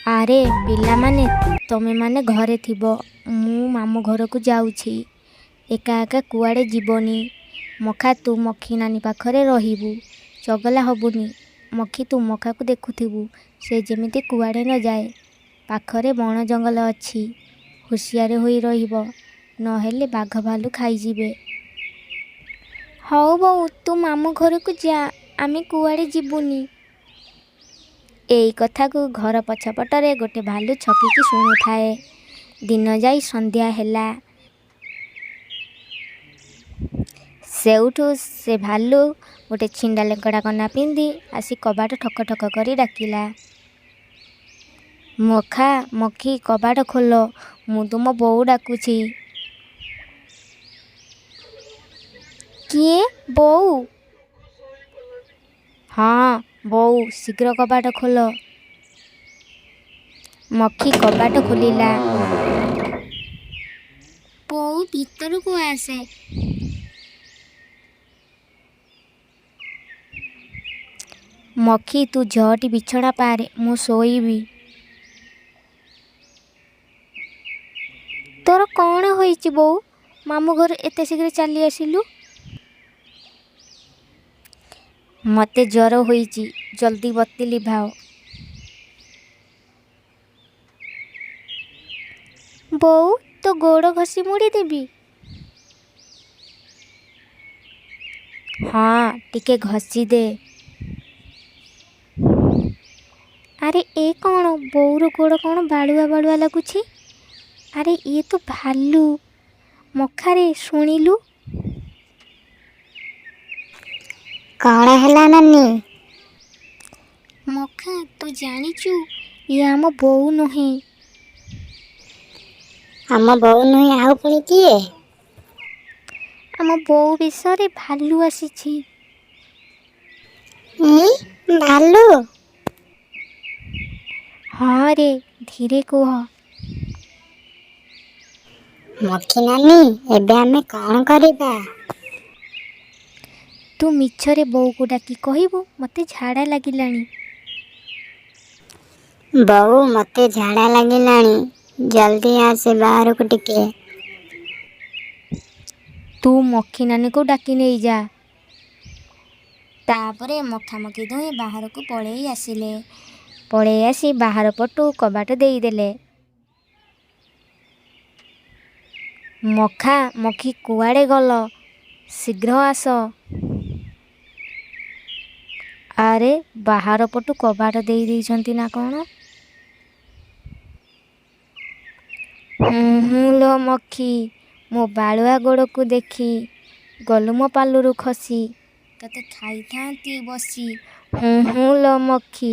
ଆରେ ପିଲାମାନେ, ତମେମାନେ ଘରେ ଥିବ, ମୁଁ ମାମୁଁ ଘରକୁ ଯାଉଛି। ଏକା ଏକା କୁଆଡ଼େ ଯିବନି। ମଖା, ତୁ ମକ୍ଷୀ ନାନୀ ପାଖରେ ରହିବୁ, ଚଗଲା ହବୁନି। ମକ୍ଷୀ, ତୁ ମଖାକୁ ଦେଖୁଥିବୁ, ସେ ଯେମିତି କୁଆଡ଼େ ନ ଯାଏ। ପାଖରେ ବଣ ଜଙ୍ଗଲ ଅଛି, ହୁସିଆର ହୋଇ ରହିବ, ନ ହେଲେ ବାଘ ଭାଲୁ ଖାଇଯିବେ। ହଉ ବୋଉ, ତୁ ମାମୁଁ ଘରକୁ ଯା, ଆମେ କୁଆଡ଼େ ଯିବୁନି। ଏଇ କଥାକୁ ଘର ପଛପଟରେ ଗୋଟେ ଭାଲୁ ଛକିକି ଶୁଣୁଥାଏ। ଦିନ ଯାଇ ସନ୍ଧ୍ୟା ହେଲା। ସେଇଠୁ ସେ ଭାଲୁ ଗୋଟେ ଛିଣ୍ଡା ଲେଙ୍ଗଡ଼ା କନା ପିନ୍ଧି ଆସି କବାଟ ଠକ ଠକ କରି ଡାକିଲା, ମଖା, ମକ୍ଷୀ, କବାଟ ଖୋଲ, ମୁଁ ତୁମ ବୋଉ ଡାକୁଛି। କିଏ, ବୋଉ? ହଁ ବୋଉ, ଶୀଘ୍ର କବାଟ ଖୋଲ। ମକ୍ଷୀ କବାଟ ଖୋଲିଲା। ବୋଉ, ଭିତରକୁ ଆସେ। ମକ୍ଷୀ, ତୁ ଝଅଟି ବିଛଣା ପାରେ, ମୁଁ ଶୋଇବି। ତୋର କ'ଣ ହୋଇଛି ବୋଉ, ମାମୁଁ ଘରୁ ଏତେ ଶୀଘ୍ର ଚାଲି ଆସିଲୁ? ମୋତେ ଜ୍ୱର ହୋଇଛି, ଜଲଦି ବତୀ ଲିଭାଅ। ବୋଉ, ତୋ ଗୋଡ଼ ଘଷି ମୋଡ଼ି ଦେବି? ହଁ, ଟିକେ ଘଷି ଦେ। ଆରେ ଏ କ'ଣ, ବୋଉର ଗୋଡ଼ କ'ଣ ବାଳୁଆ ବାଳୁଆ ଲାଗୁଛି? ଆରେ ଇଏ ତ ଭାଲୁ। ମଖାରେ, ଶୁଣିଲୁ? କ'ଣ ହେଲା ନାନୀ? ମଖା, ତୁ ଜାଣିଛୁ, ଇଏ ଆମ ବୋଉ ନୁହେଁ। ଆମ ବୋଉ ନୁହେଁ, ଆଉ ପୁଣି କିଏ? ଆମ ବୋଉ ବେଶରେ ଭାଲୁ ଆସିଛି। ଏଁ, ଭାଲୁ? ହଁ ରେ, ଧୀରେ କୁହ। ମକ୍ଷୀ ନାନୀ, ଏବେ ଆମେ କ'ଣ କରିବା? ତୁ ମିଛରେ ବୋଉକୁ ଡାକି କହିବୁ, ମୋତେ ଝାଡ଼ା ଲାଗିଲାଣି। ବୋଉ, ମୋତେ ଝାଡ଼ା ଲାଗିଲାଣି, ଜଲଦି ଆସେ ବାହାରକୁ ଟିକେ। ତୁ ମକ୍ଷୀ ନାନୀକୁ ଡାକି ନେଇଯା। ତାପରେ ମଖାମଖି ଦୁହେଁ ବାହାରକୁ ପଳେଇ ଆସିଲେ। ପଳେଇ ଆସି ବାହାର ପଟୁ କବାଟ ଦେଇଦେଲେ। ମଖା, ମକ୍ଷୀ, କୁଆଡ଼େ ଗଲ? ଶୀଘ୍ର ଆସ। ଆରେ, ବାହାର ପଟୁ କବାଟ ଦେଇ ଦେଇଛନ୍ତି ନା କ'ଣ? ହୁଁ ହୁଁ ଲୋ ମକ୍ଷୀ, ମୋ ବାଳୁଆ ଗୋଡ଼କୁ ଦେଖି ଗଲୁ ମୋ ପାଲରୁ ଖସି, ତୋତେ ଖାଇଥାନ୍ତି ବସି, ହୁଁ ହୁଁ ଲୋ ମକ୍ଷୀ।